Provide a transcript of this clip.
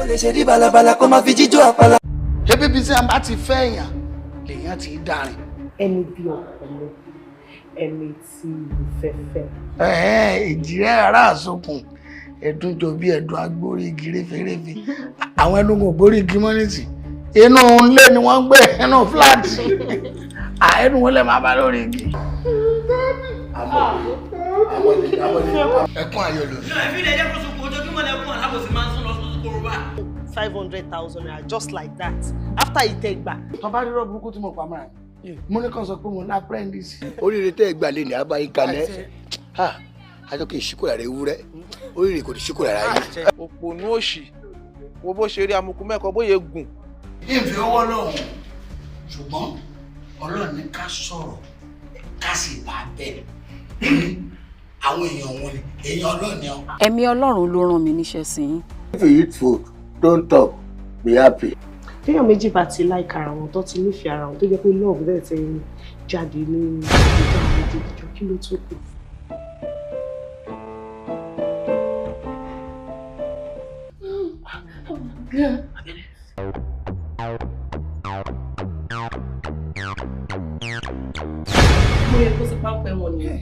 Ó lè ṣe ní balabala kó máa fi jíjó àpàlà. Ṣé bíbí tí a bá ti fẹ́ èèyàn lèèyàn ti dárin. Ẹni bí ọkọ mi, ẹni tí mo fẹ́ fẹ́. Ìjìrẹ́ ará àsokùn, ẹ̀dùn jọ bí ẹ̀dùn agbórí igi réferéfe. Àwọn ẹdun kò gbórí igi mọ́ nísì, inú ilé ni wọ́n ń gbé, inú flat. Ẹnu wọn lè máa bá lórí igi. Ẹkún ayọ̀ lò. Ìfilẹ̀ jẹ́ kó sunkún ojoojúmọ́ lẹ́kún alábòsí máa ń sún lọ sún kóróbá. ₦500,000 just like that after ìtẹ̀gbà. Tó bá rírọ̀ burúkú tí mo pa mọ́ra, mo ní kàn sọ pé mo ní apprentice. Oríire tẹ́ ẹ gbà lé ní abáyé kalẹ̀, àjọ kì í ṣíkò rẹ̀ ewúrẹ́, oríire kò ní ṣíkò rẹ̀ ayé. Òpònú òṣì, wo bó ṣe rí amukú mẹ́kọ̀ọ́ bóyá gùn. Ìfẹ́ ọwọ́ lọ́hùn, ṣùgbọ́n Ọlọ́run ní ká sọ̀rọ̀ ká sì bá bẹ́ẹ̀. Àwọn èèyàn wọn ni èèyàn Ọlọ́run ni ọ. Ẹ̀mí Ọlọ́run ló rán mi níṣẹ́ sí yín. If you eat food, don't talk, be happy. Téèyàn méjì bá ti like ara wọn, tó ti nífẹ̀ẹ́ ara wọn, tó jẹ́ pé love bẹ́ẹ̀ ti ń jáde ní ìjọ àwọn méjèèjì jọ, kí ló tó kù? Mo yẹ kó sí pápẹ́ wọn nìyẹn.